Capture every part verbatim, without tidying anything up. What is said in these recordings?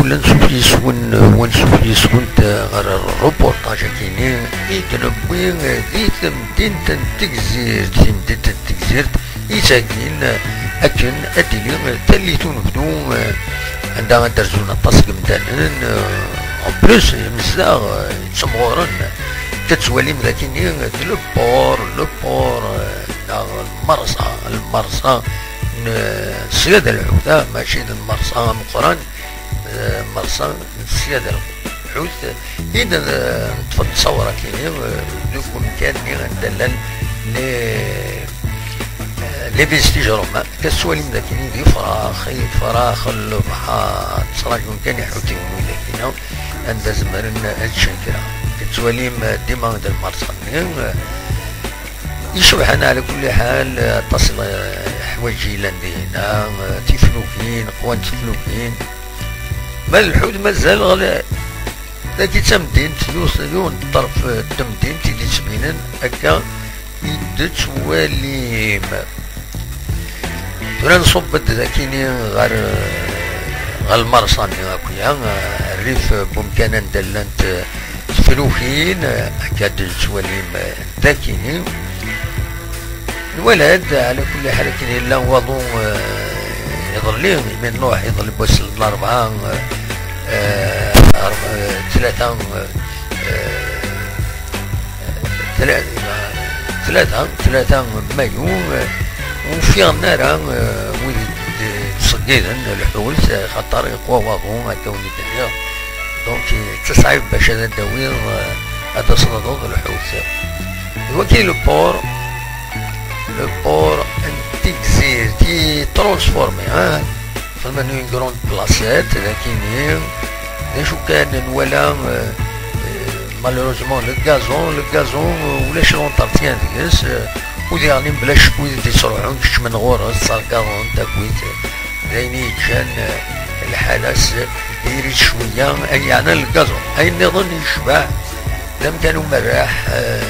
Ansuf yes-wen, u ansuf yes-went ɣer reportage-agi-nni i d-newwi di temdint n Tegzirt, timdint n Tegzirt i ttagin akken ad d-tili tallit unebdu, anda ad d-rzun aṭas n yimdanen, en plus imezdaɣ ttemɣuren. Akka tettwalim dagi-nni d le port, le port, eh, neɣ lmerṣa, lmerṣa n ṣṣyada lḥuta, mačči d lmerṣa ameqqran, eh, lmerṣa n ṣṣyada lḥut. I d, eh, neṭṭef-d ttawra-kini, eh, deg umkan-nni anda llan les, eh, les vestiges romains. Akka tettwalim dagi-nni d ifrax, ifrax n lebḥer, ttraǧun kan iḥutiyen widak-ina anda zemren ad ččen kra. Tettwalim dima d lmerṣa-nni, eh, icebḥen ɛla kulli ḥal, eh, aṭas n, eh, ḥwaǧ yellan dinna, eh, tiflugin, qwan teflugin. Ma d lḥut mazal ɣlay. Dagi d tamdint, yiwet, yiwen ṭṭerf, eh, n temdint i d-yettbinen akka i d-tettwalim. Tura nṣubb-d dakini ɣer, ɣer lmerṣa-nni akya, rrif n wemkan anda llant teflukin, akka d-nettwalim dakini. Nwala-d, ɛla kulli ḥal, akken yella waḍu, eh, iḍelli, imi nruḥ iḍelli n wass n larebɛa, eh, arb-, eh, tlata, eh, Tla-, tlata, tlata n mayu, eh, ur ffiɣen ara, eh, wid d-, d-, ttṣeggiden lḥut, eh, xaṭer iqwa waḍu, akka wen-d-nniɣ. Donc, eh, d tasɛibt bac ad d-tawiḍ, eh, ad d-tasleḍ lḥut. D waki le port, le port n Tigzirt, qui est transformé, hein. Xedmen une grande placette, dakini, d acu kan nwala, euh, euh, malheureusement, le gazon, le gazon, euh, ulac l'entretien deg-s, euh, u diɣen bla ccek wid i d-yettruḥun keččmen ɣur-s, tterkaḍen-t akkit, d ayen i yeǧǧan, euh, lḥala-s diri-tt cwiya, ay yeɛnan le gazon. Ayen nniḍen yecbeḥ, d amkan umerreḥ, euh,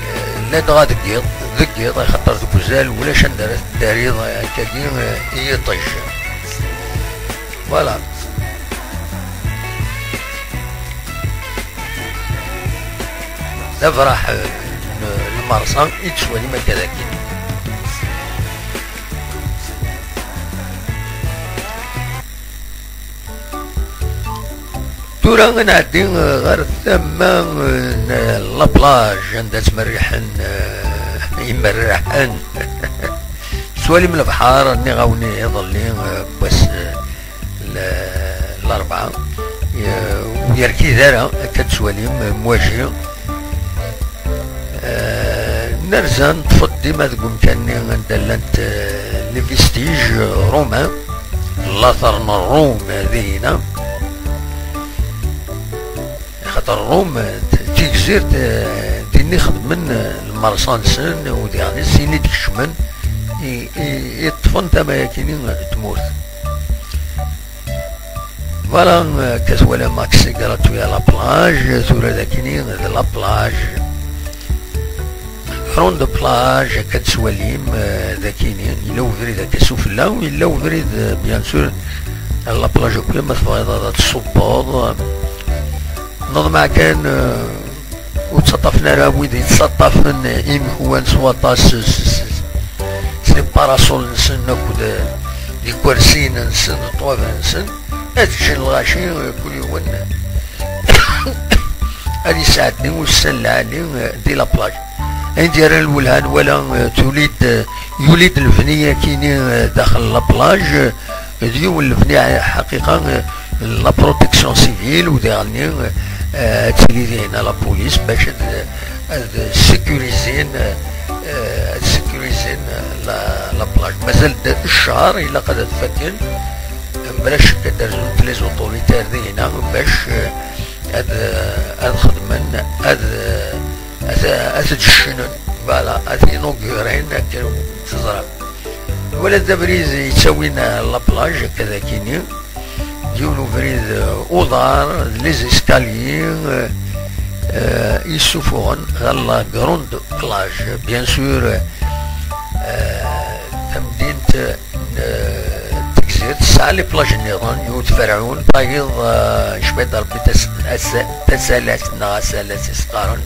euh, ladɣa deg yiḍ, deg yiḍ, axaṭer deg uzal ulac anda ara teddariḍ akkagi, euh, i yiṭij. Voilà. D afraḥ, eh, n lmerṣa i d-tettwalim akka dagi. Tura ad nɛeddi, eh, ɣer tama, eh, n la plage anda ttmerriḥen, eh, imerraḥen. Tettwalim lebḥer, nniɣ-awen iḍelli, eh, n wass, eh, l-, larebɛa, eh, ur yerkid ara, akka d-tettwalim, eh, mwaji. Eh, nerza neṭṭef-d dima deg umkan-nni anda llant, eh, les vestiges romains, later n Ṛum dihina. Axaṭer Ṛum, t-, Tigzirt, eh, din i xedmen, eh, lmerṣa-nsen, u diɣen sin i d-kecmen, i, i, i ṭṭfen tama-yakini n tmurt. Voilà, eh, akka twalam accès gratuit à la plage, tura dakini d la plage. Grande plage, akka tettwalim, eh, dakini, yella ubrid akka sufella, yella ubrid, eh, bien sûr, la plage akk, ma tebɣiḍ ad tṣubbeḍ, eh, neḍmeɛ kan, eh, ur ttaṭṭafen ara wid yettaṭṭafen imekwan s waṭas s, s, s, s les parasols-nsen akked, eh, ikersiyen-nsen, ṭṭwabel-nsen, ad ččen lɣaci, eh, kul yiwen ad yesɛeddi ussan lɛali, eh, di la plage. Ayen d-yerran lwelha, nwala, eh, tuli-d, eh, yuli-d lebni akini, eh, daxel la plage, eh, d yiwen lebni, eh, ḥaqiqa, eh, la protection civile, u diɣenni, eh, ad tili dihina la police bac ad, ad sécurisent, eh, ad sécurisent la, la plage. Mazal-d ccher, ilaq ad t-fakken, mebla ccek ad d-rzunt les autorités ar dihina bac, eh, ad, ad xedmen, ad, ad, ad t-id-ccnen, voilà, ad t-inauguren akken teẓram. Wala d abrid yettawin la plage, akka d akini, d yiwen ubrid, eh, uḍar, d les escaliers, eh, eh, yessufuɣen ɣer la grande plage, bien sûr, eh, tamdint n, eh, Tegzirt. Tesɛa les plages nniḍen, yiwet Ferɛun, tayeḍ, eh, yecba-d Rebbi tas-, asa-, tasalat neɣ asalas i s-qqaren.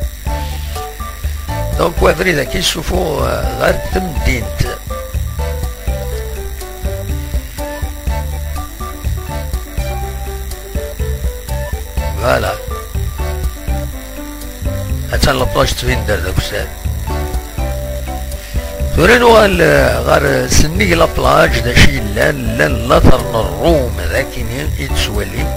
Donc, abrid-agi yessufuɣ, eh, ɣer temdint. Voilà. Attan la plage tettbin-d ar d akessar. Tura nuɣal, eh, ɣer sennig la plage, d acu yellan? Llan later n Ṛṛum, d akini i d-tettwalim.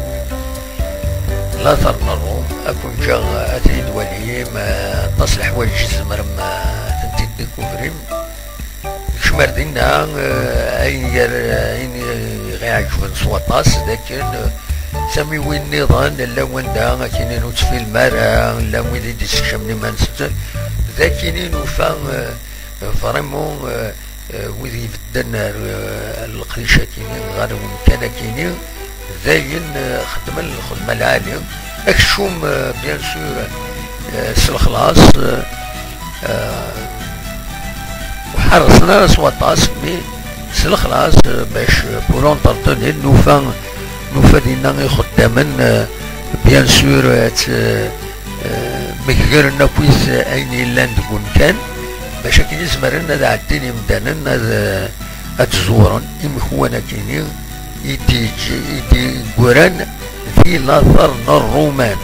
Later n Ṛṛum, ad ken-ǧǧeɣ, eh, ad ten-id-twalim, eh, aṭas leḥwayeǧ i tzemrem, eh, ad tent-id-découvrim. Kecm ar dinna, eh, ayen gar, ayen i ɣ-iɛeǧben s waṭas, d akken, eh, tamiwin nniḍen, llan wanda akini ur ttfilm ara, llan wid i d-issekcamen iman-nsen, d akini nufa, eh, vraiment, eh, eh, wid ibedden ar, eh, ar leqdic-akini, ɣer umkan-akini, d ayen, eh, xeddmen lxedma lɛali. Akeččum, eh, bien sûr, eh, s lexlaṣ, eh, eh, ur ḥerrsen ara s waṭas, mais s lexlaṣ, eh, bac, eh, pour entretenir, nufa, nufa dinna ixeddamen, eh, bien sûr, eh, tt-, eh, megren akkit ayen yellan deg umkan, bac akken i zemren ad ɛeddin imdanen ad, eh, ad ẓuren imekwan-akini i d-yeǧ-, i d-yeggran di later n Ṛṛuman.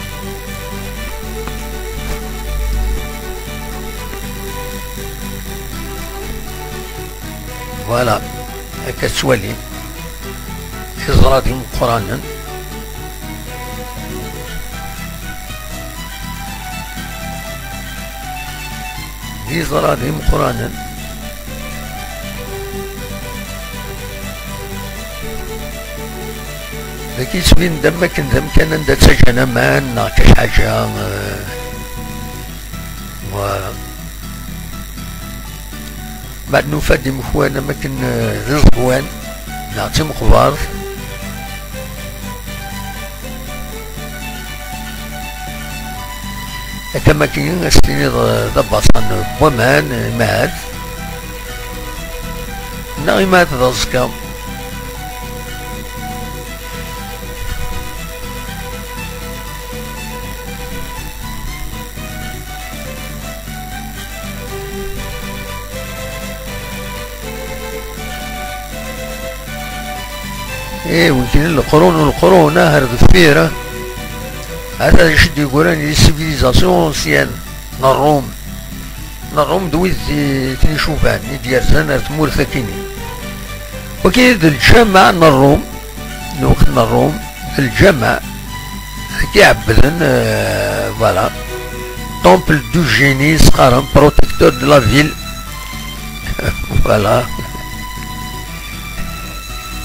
Voilà, akka tettwalim. Iẓra d imeqqranen. D iẓra d imeqqranen. Dagi yettbin-d am wakken d amkan anda ttaǧǧan aman neɣ kan ḥaǧa, eh, voilà. Mbeɛd nufa-d imekwan am wakken, eh, d iẓekwan neɣ d timeqbert. Akka am wakken ad s-tiniḍ, eh, d abaṣan n waman, eh, imɛad. Neɣ imɛad d aẓekka. Eh, win kan leqrun u leqrun, ah, ar deffir, ah. Ata d acu d-yeggran di civilisation ancienne n Ṛṛum. N Ṛṛum d wid i ten-icuban, i d-yerzan ar tmurt akini. Wagi d lǧameɛ n Ṛṛum, lweqt n Ṛṛum, d lǧameɛ. Deg i ɛebbden, euh, voilà. Temple du génie, s-qqaren, protecteur de la ville. Voilà.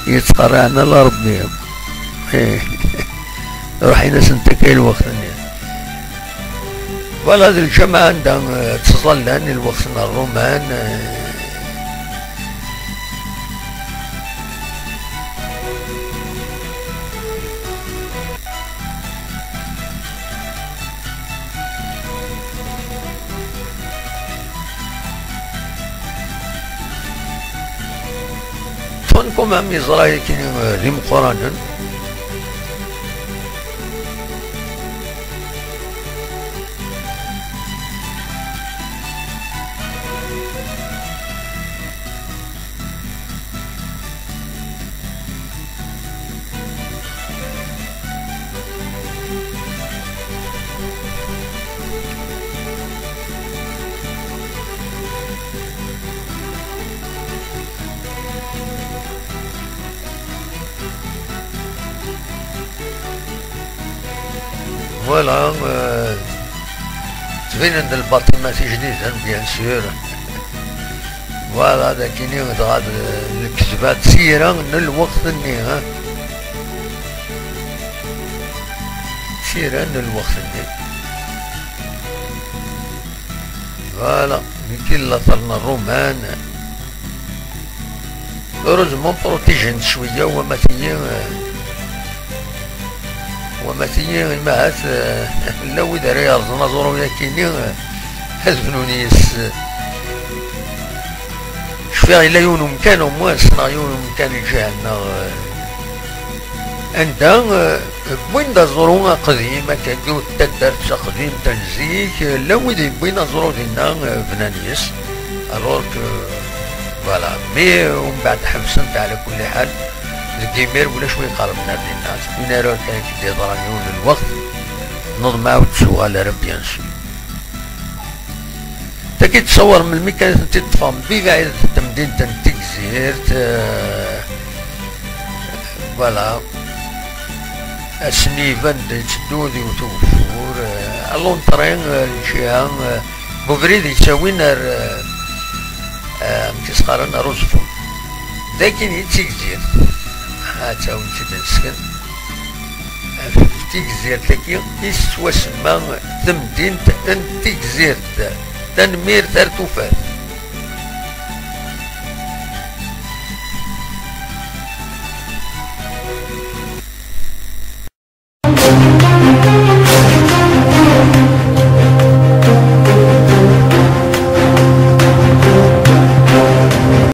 Yettqerriɛen ala Ṛebbi. Eh. Ruḥin-asen takka i lweqt-nni. Voilà, d lǧameɛ anda, eh, ttẓallan i lweqt n Ṛṛuman, eh. Ṭṭfen quand même iẓra-agi, eh, d imeqqranen. Voilà, euh, ttbinen-d lbaṭima tijdiden, bien sûr. Voilà, d akini dɣa d lkezba d tira n lweqt-nni, ha? Tira n lweqt-nni. Voilà, nekki later n Ṛṛuman. Heureusement, protégent cwiya, wama tigi, wama tigi, imahat, eh, llan wid ara yerẓen aẓru-yakini, eh, ad bnun yes. Cfiɣ yella yiwen umkan, au moins, ssneɣ yiwen umkan iǧahen-nneɣ, eh, Anda, eh, wwin-d aẓru aqdim, akkagi, d taddart taqdimt n zik, eh, llan wid yewwin aẓru dinna, eh, bnan yes. Alors que, voilà. Mais, eh, umbeɛd ḥebsen-t ɛla kulli ḥal. Deg imir ulac wi iqerben ar dinna. Win ara kan k-d-yeḍran yiwen n lweqt, neḍmeɛ ur d-tuɣal ara, bien sûr. Tagi d-tsawar melmi kan i tent-id-ṭṭfen, bibɛid temdint n Tigzirt, eh, voilà. Ass-nni iban-d yetteddu ad iwet ugeffur, eh, à l'entrée, eh, lǧiha, eh, n ubrid yettawin ar, eh, eh, amek i s-qqaren, ar Uẓeffun. D akin i d Tigzirt. Ad tawin-tt-id ad nesken. Tigzirt-agi i tettwasemma temdint n Tigzirt. Tanemmirt ar tufat.